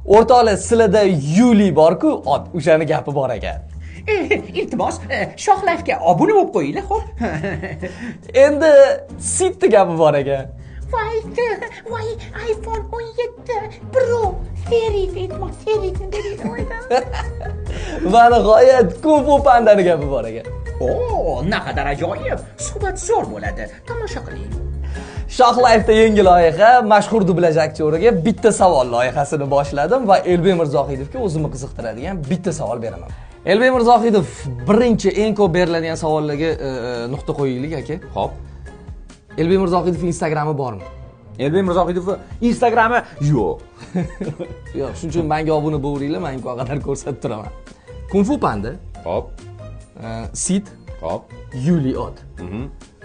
O'rtoqlar, sizlarda Yuli bor-ku, ot, o'shani gapi bor ekan. Iltimos, Shoh Life'ga obuna bo'lib qo'yinglar, xo'p? Endi Sidni gapi bor ekan. Voy, voy, iPhone 17 Pro series, iltimos, seriesini beringlar. Va nihoyat Kung Fu Pandani gapi bor ekan. O, naqadar ajoyib, suhbat zo'r bo'ladi. Tomosha qiling. Shoh Life'da yangi loyiha, mashhur dublyaj aktyoriga bitta savol loyihasini boshladim va Elbek Mirzohidovga o'zimni qiziqtiradigan bitta savol beraman. Elbek Mirzohidov, birinchi eng ko'p beriladigan savollarga nuqta qo'yaylik aka. Xo'p. Elbek Mirzohidov Instagrami bormi? Elbek Mirzohidov Instagrami yo'q. Yo'q, shuning uchun menga obuna bo'lavringlar, men imkon qadar ko'rsatib turaman. Kung Fu Panda. Xo'p. Sid. Xo'p. Yuli ot.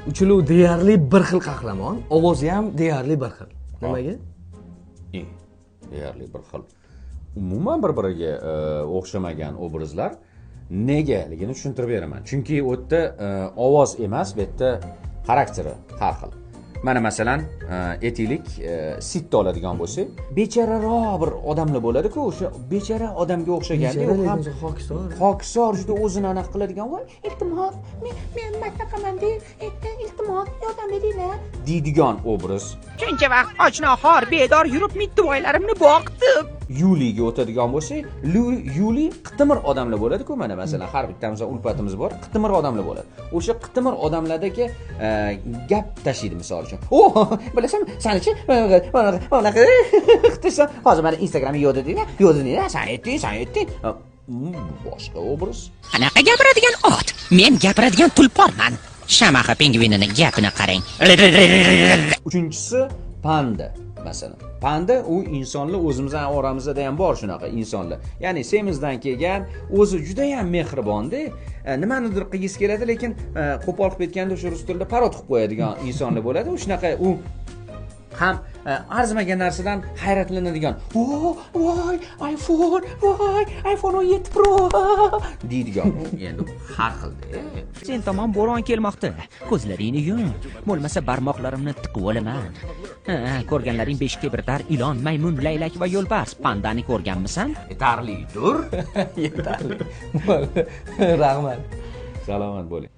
Uchaluv deyarli bir xil qahramon, ovozi ham deyarli bir xil. Nimaga? Deyarli bir xil. Umuman bir-biriga o'xshamagan obrazlar negaligini tushuntirib beraman. Chunki u yerda ovoz emas, bu yerda xarakteri har xil. Mana masalan, aytaylik, Sidni oladigan bo'lsak, bechararoq bir odamlar bo'ladi-ku, o'sha bechara odamga o'xshaganda, u ham hokisor. Hokisor, juda o'zini aniq qiladigan, voy, iltimos, men maslaqamanda, iltimos, yordam beringlar deydigan obraz. Shuncha vaqt och-nahor, bedor yurib mittivoylarimni boqdim. Yuliga o'tadigan bo'lsak, Yuli qitimir odamlar bo'ladi-ku, mana masalan, har bittamizda ulfatimiz bor, qitimir odamlar bo'ladi. O'sha qitimir odamlardagi gap tashiydi misol uchun. O, bilasanmi, sanichi, bunaqa qilsa, hozir mana Instagramga yo'q deding, yo'q deding, san aytding, san aytding. Boshqa obraz. Qanaqa gapiradigan ot? Men gapiradigan tulporman. Shamaxa pingvinini gapini qarang. Uchinchisi panda. Masalan, panda u insonlar, o'zimizning oramizda ham bor shunaqa insonlar. Ya'ni semizdan kelgan, o'zi juda ham mehribonda, nimanidir qilgisi keladi, lekin qo'pol qilib ketganda o'sha rus tilida parod qilib qo'yadigan insonlar bo'ladi. U shunaqa, u ham arzimagan narsadan hayratlanadigan. O, voy, iPhone, voy, iPhone 17 Pro deydigan. Endi har xilda. Sen tomon bo'ron kelmoqda. Ko'zlaringni yum, bo'lmasa barmoqlarimni tiqib olaman. Ha, ko'rganlaring 5 kibrdar, ilon, maymun, laylak va yo'lbars. Pandani ko'rganmisan? Yetarlidir. Yetarli. Rahmat. Salomat bo'ling.